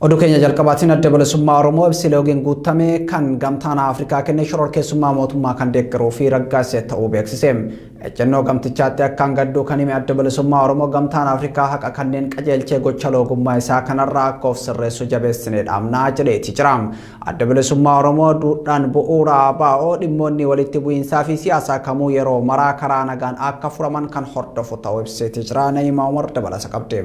Oduu keenya jalqabaatiin Adda Bilisummaa Oromoo ibsi loogiin guutame kan Gamtaan Afrikaa kenne shororkeessummaa mootummaa kan deeggaruu fi raggaasise ta'uu beeksise. Ejjennoo gamtichaatti akkaan gadduu kan hime Adda Bilisummaa Oromoo Gamtaan Afrikaa haqa kanneen qajeelchee gocha loogummaa isaa kanarraa akka of sirreessu jabeessinee dhaamnaa jedheeti jira. Adda Bilisummaa Oromoo duudhaan bu'uura ABO dhimmoonni walitti bu'iinsaa fi siyaasaa kamuu yeroo maraa karaa nagaan akka furaman kan hordofu ta'uu ibseeti jira. Na'imaa Umar dabalata qabdi.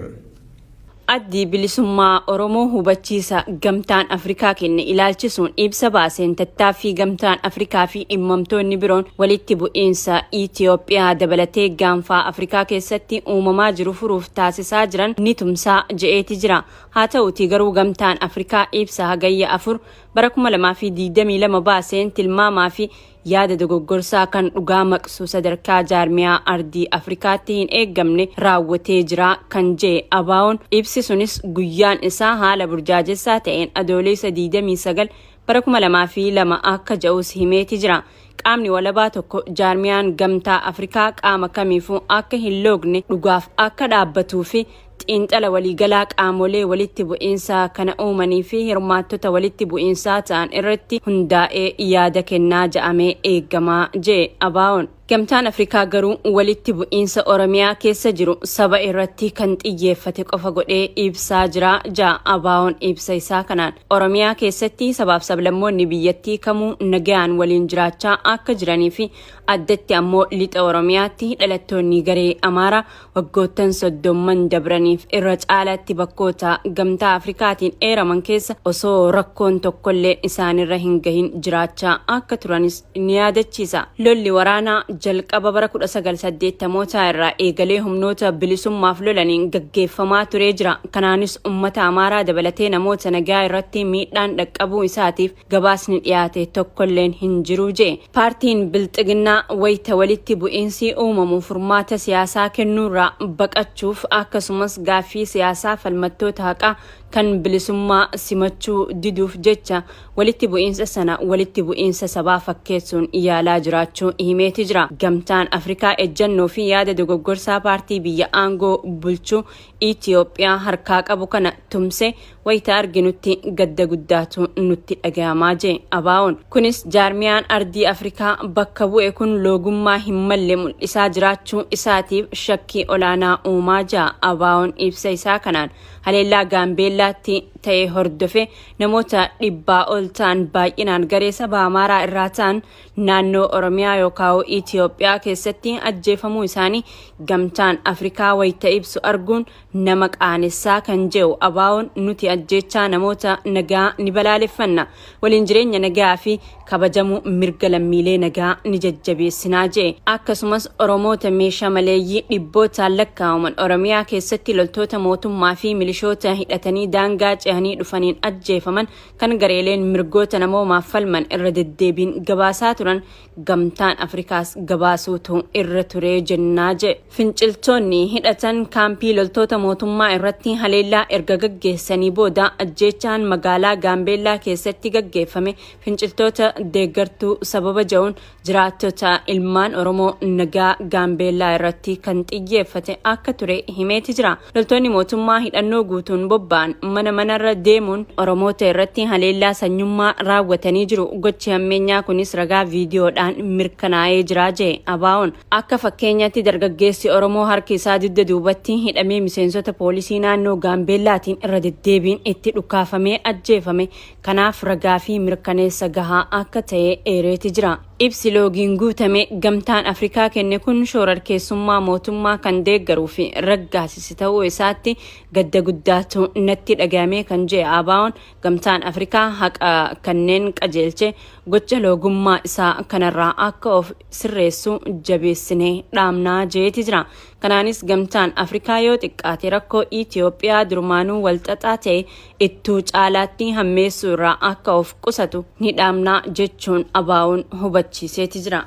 Addi Bilisummaa Oromoo hubachiisa Gamtaan Afrikaa kenne ilaalchisuun ibsa baaseen tattaaffii Gamtaan Afrikaa fi dhimmamtoonni biroon walitti bu'iinsa Itiyoophiyaa dabalatee gaanfaa Afrikaa keessatti uumamaa jiru furuuf taasisaa jiran ni tumsaa je'eeti jira. Haa ta'uutii garuu Gamtaan Afrikaa ibsa Hagayya 4 bara 2022 baaseen tilmaamaa fi yaada dogoggorsaa kan dhugaa maqsu sadarkaa jaarmiyaa ardii Afrikaatti hin eeggamne raawwatee jira kan je'e ABOn ibsi sunis guyyaan isaa haala burjaajessaa ta'een Adooleessa 29 bara 2002 akka ja'us himeeti jira. Qaamni walabaa tokko jaarmiyaan Gamtaa Afrikaa qaama kamiifuu akka hin loogne dhugaaf akka dhaabbatuu fi xiinxala waliigalaa qaamolee walitti bu'iinsa kana uumanii fi hirmaattota walitti bu'iinsaa ta'an irratti hundaa'ee yaada kennaa ja'amee eegamaa je'e ABOn. Gamtaan Afrikaa garuu walitti bu'iinsa Oromiyaa keessa jiru saba irratti kan xiyyeeffate qofa godhee ibsaa jira ja'a ABOn ibsa isaa kanaan. Oromiyaa keessatti sabaaf sablammoonni biyyattii kamuu nagayaan waliin jiraachaa akka jiranii fi addatti ammoo lixa Oromiyaatti dhalattoonni garee Amaaraa waggoottan soddomman dabraniif irra caalaatti bakkoota Gamtaa Afrikaatiin eeraman keessa osoo rakkoon tokkolleen isaanirra hin gahin jiraachaa akka turanis ni yaadachiisa. Lolli waraanaa jalqaba bara 1980mootaa irraa eegalee humnoota bilisummaaf lolaniin gaggeeffamaa turee jira. Kanaanis ummata Amaaraa dabalatee namoota nagaa irratti miidhaan dhaqqabuu isaatiif gabaasni dhiyaate tokkolleen hin jiru je'e. Paartiin Bilxiginnaa wayita walitti bu'iinsi uumamu furmaata siyaasaa kennuurraa baqachuuf akkasumas gaaffii siyaasaa falmattoota haqaa kan bilisummaa simachuu diduuf jecha walitti bu'iinsa sana walitti bu'iinsa sabaa fakkeessuun yaalaa jiraachuu himeeti jira. Gamtaan Afrikaa ejjannoo fi yaada dogoggorsaa paartii biyya aangoo bulchu Itiyoophiyaa harkaa qabu kana tumse wayita arginutti gadda guddaatu nutti dhagayamaa jee ABOn. Kunis jaarmiyaan ardii Afrikaa bakka bu'e kun loogummaa hin malle mul'isaa jiraachuu isaatiif shakkii olaanaa uumaa jaa ABOn ibsa isaa kanaan. Haleellaa Gaambeellaatti ta'e hordofee namoota dhibbaa ol ta'an baay'inaan garee saba Amaaraa irraa ta'an naannoo Oromiyaa yookaan Itiyoophiyaa keessatti ajjeefamuu isaanii Gamtaan Afrikaa wayita ibsu arguun nama qaanessaa kan je'u ABOn nuti ajjeechaa namoota nagaa ni balaaleffanna. Waliin jireenya nagaa fi kabajamuu mirga lammiilee nagaa ni jajjabeessinaa je'e. Akkasumas Oromoota meeshaa maleeyyii dhibbootaan lakkaa'aman Oromiyaa keessatti loltoota mootummaa fi milishoota hidhatanii daangaa ce'anii dhufaniin ajjeefaman kan gareeleen mirgoota namoomaaf falman irra deddeebiin gabaasaa turan Gamtaan Afrikaas gabaasuutu irra ture jennaa jedhe. Finciltoonni hidhatan kaampii loltoota mootummaa irratti haleellaa erga gaggeessanii booda ajjeechaan magaalaa Gaambeellaa keessatti gaggeeffame finciltoota deeggartuu sababa ja'uun jiraattota ilmaan Oromoo nagaa Gaambeellaa irratti kan xiyyeeffate akka ture himeeti jira. Loltoonni mootummaa hidhannoo guutuun bobba'an mana manarra deemuun Oromoota irratti haleellaa sanyummaa raawwatanii jiru. Gochi hammeenyaa kunis ragaa viidiyoodhaan mirkanaa'ee jira jee ABOn. Akka fakkeenyaatti dargaggeessi Oromoo harki isaa dugda duubatti hidhamee miseensota poolisii naannoo Gaambeellaatiin irra deddeebiin itti dhukaafamee ajjeefame kanaaf ragaa fi mirkaneessa gahaa akka ta'e eereeti jira. Ibsi loogiin guutame Gamtaan Afrikaa kenne kun shoorarkeessummaa mootummaa kan deeggaruu fi raggaasise ta'uu isaatti gadda guddaatu natti dhagayame kan je'e ABOn Gamtaan Afrikaa haqa kanneen qajeelche gocha loogummaa isaa kanarraa akka of sirreessu jabeessinee dhaamnaa je'eeti jira. Kanaanis Gamtaan Afrikaa yoo xiqqaate rakkoo Itiyoophiyaa durumaanuu walxaxaa ta'e ittuu caalaatti hammeessuu irraa akka of qusatu ni dhaamnaa jechuun ABOn hubachiiseeti jira.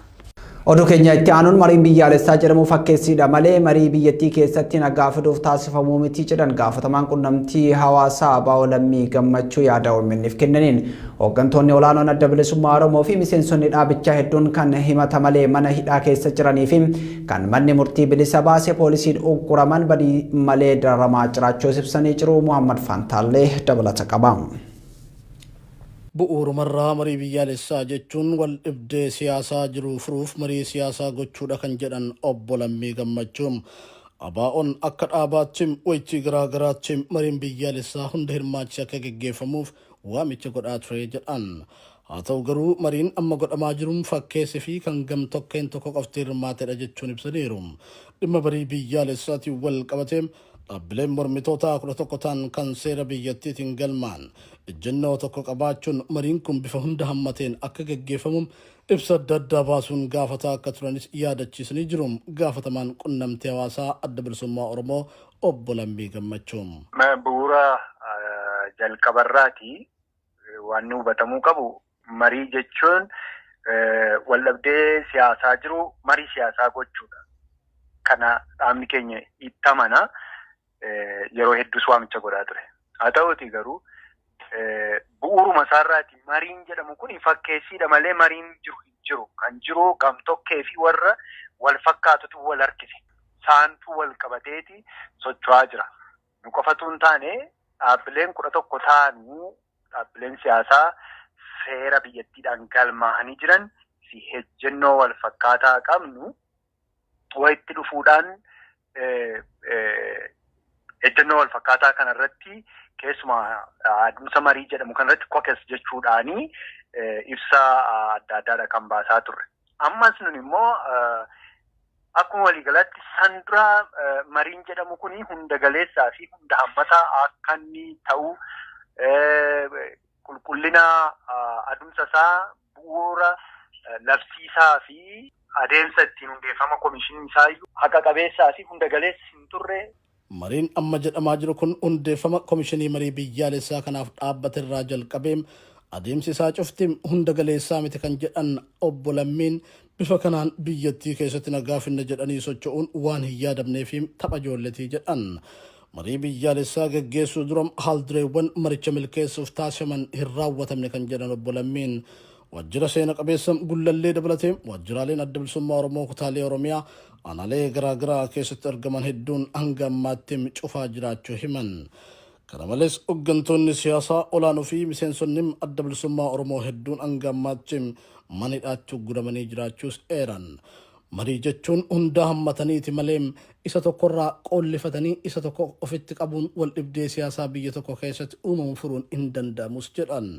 Oduu keenya itti aanuun mariin biyyaalessaa jedhamu fakkeessiidha malee marii biyyattii keessatti nagaa fiduuf taasifamuu miti jedhan gaafatamaan qunnamtii hawaasaa ABO Lammii Gammachuu yaada OMN'f kennaniin. Hooggantoonni olaanoon Adda Bilisummaa Oromoo fi miseensonni dhaabichaa hedduun kan himata malee mana hidhaa keessa jiranii fi kan manni murtii bilisa baase poolisiin ugguraman badii malee dararamaa jiraachuu ibsanii jiru. Muhammad Fantaallee dabalata qaba. Bu'uurumarraa marii biyyaalessaa jechuun wal dhibdee siyaasaa jiru furuuf marii siyaasaa gochuudha kan jedhan obbo Lammii Gammachuun, ABO'n akka dhaabaatti wayitii garaa garaatti mariin biyyaalessaa hunda hirmaachise akka geggeeffamuuf waamicha godhaa ture jedhan. Haa ta'u garuu mariin amma godhamaa jiruun fakkeessi fi kan gamtokkeen tokko qofti hirmaatedha jechuun ibsaniiru. Dhimma marii biyyaalessaatiin wal qabatee dhaabbileen mormitootaa 11 ta'an kan seera biyyattiitiin galmaan ejjennoo tokko qabaachuun mariin kun bifa hunda hammateen akka geggeeffamu ibsa adda addaa baasuun gaafataa akka turanis yaadachiisanii jiru gaafatamaan qunnamtii hawaasaa Adda Bilisummaa Oromoo obbo Lammii Gammachuu. Bu'uura jalqabarraati waan hubatamuu qabu marii jechuun waldhabdee siyaasaa jiru marii siyaasaa gochuudha. Kana dhaabni keenya itti amana, yeroo hedduus waamicha godhaa ture. Haa ta'uuti garuu bu'uuruma isaarraati mariin jedhamu kun fakkeessiidha malee mariin jiru hin jiru. Kan jiru gamtokkee fi warra wal fakkaatutu wal harkise. Saantuu wal qabateeti socho'aa jira. Nu qofatu hin taane, dhaabbileen 11 ta'anii dhaabbileen siyaasaa seera biyyattiidhaan galmaa'anii jiran fi ejjennoo wal fakkaataa qabnu walitti dhufuudhaan ejjennoo wal fakkaataa kanarratti, keessumaa adeemsa marii jedhamu kanarratti caucus jechuudhaanii ibsa adda addaadha kan baasaa turre. Ammas nun immoo akkuma waliigalaatti san dura mariin jedhamu kuni hunda galeessaa fi hunda hammataa akka inni ta'u, qulqullina adeemsa isaa bu'uura labsiisaa fi adeemsa ittiin hundeeffama komishinii isaa haqa qabeessaa fi hunda galeessa hin turre. Mariin amma jedhamaa jiru kun hundeeffama komishinii marii biyyaalessaa kanaaf dhaabbate irraa jalqabee adeemsi isaa cufti hunda galeessaa miti kan jedhan obbo Lammiin, bifa kanaan biyyattii keessatti nagaa finna jedhanii socho'uun waan hin yaadamnee fi tapha ijoolletii jedhan. Marii biyyaalessaa gaggeessuu dura haaldureewwan maricha milkeessuuf taasifaman hin raawwatamne kan jedhan obbo Lammiin, waajjira seena qabeessa Gullallee dabalatee waajjiraaleen Adda Bilisummaa Oromoo kutaalee Oromiyaa aanaalee garaagaraa keessatti argaman hedduun hanga ammaatti cufaa jiraachuu himan. Kana malees hooggantoonni siyaasaa olaanoo fi miseensonni Adda Bilisummaa Oromoo hedduun hanga ammaatti mana hidhaatti guramanii jiraachuus eeran. Marii jechuun hundaa hammataniiti malee isa tokkorraa qoollifatanii isa tokko ofitti qabuun wal dhibdee siyaasaa biyya tokko keessatti uumamu furuun hin danda'amus jedhan.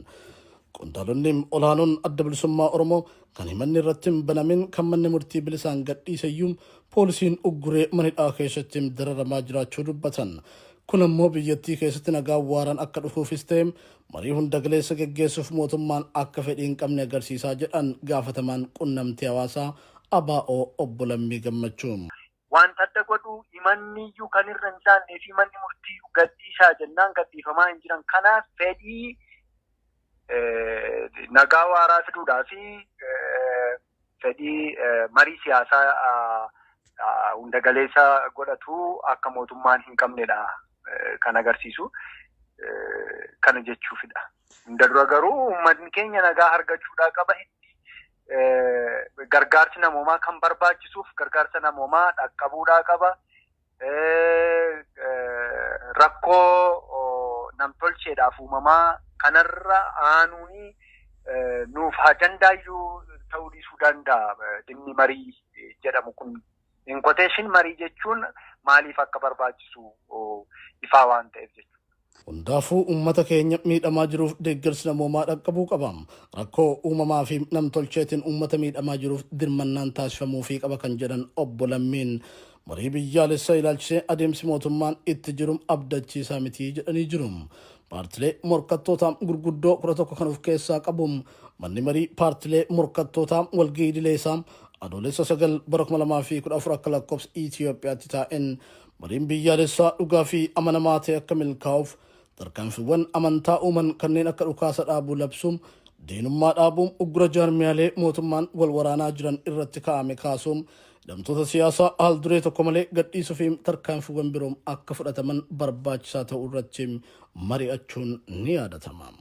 Qondaalonni olaanoon Adda Bilisummaa Oromoo kan himanni irratti hin banamin, kan manni murtii bilisaan gadhiiseyyuu poolisiin ugguree mana hidhaa keessatti dararamaa jiraachuu dubbatan. Kun ammoo biyyattii keessatti nagaan waaraan akka dhufuufis ta'e marii hunda galeessa geggeessuuf mootummaan akka fedhii hin qabne agarsiisaa jedhan gaafatamaan qunnamtii hawaasaa ABO obbo Lammii Gammachuu. Wanta adda godhu himanni iyyuu kan irra hin taanee fi manni murtii gadhiisaa jennaan gadhiifamaa hin jiran. Kanaaf fedhii nagaa waaraa fiduudhaa fi fedhii marii siyaasaa hunda galeessa godhatu akka mootummaan hin qabnedha kan agarsiisu. Kana jechuufidha. Hunda dura garuu uummatni keenya nagaa argachuudhaa qaba. Gargaarsi namoomaa kan barbaachisuuf gargaarsa namoomaa dhaqqabuudhaa qaba. Rakkoo namtolcheedhaaf uumamaa kanarra aanuuni nuuf ajandaayyuu ta'uu dhiisuu danda'a dhimmi marii jedhamu kun. In quotation marii jechuun maaliif akka barbaachisu ifaa waan ta'eef jechuudha. Hundaafuu uummata keenya miidhamaa jiruuf deeggarsi namoomaa dhaqqabuu qaba. Rakkoo uumamaa fi namtolcheetiin uummata miidhamaa jiruuf dirmannaan taasifamuufii qaba kan jedhan obbo Lammiin, marii biyyaalessaa ilaalchisee adeemsi mootummaan itti jiru abdachiisaa miti jedhanii jiru. Paartilee morkattoota gurguddoo 11 kan of keessaa qabu manni marii paartilee morkattootaa walgahii idilee isaa Adoolessa 9 bara 2014 akka lakkoofsa Itiyoophiyaatti taa'een, mariin biyyaalessaa dhugaa fi amanamaa ta'e akka milkaa'uuf tarkaanfiiwwan amantaa uuman kanneen akka dhukaasa dhaabuu labsuun, Diinummaa dhaabuun, uggura jaarmiyaalee mootummaan wal waraanaa jiran irratti kaa'ame kaasuun, hidhamtoota siyaasaa haal duree tokko malee gadhiisuu fi tarkaanfiiwwan biroo akka fudhataman barbaachisaa ta'uu irratti mari'achuun ni yaadatama.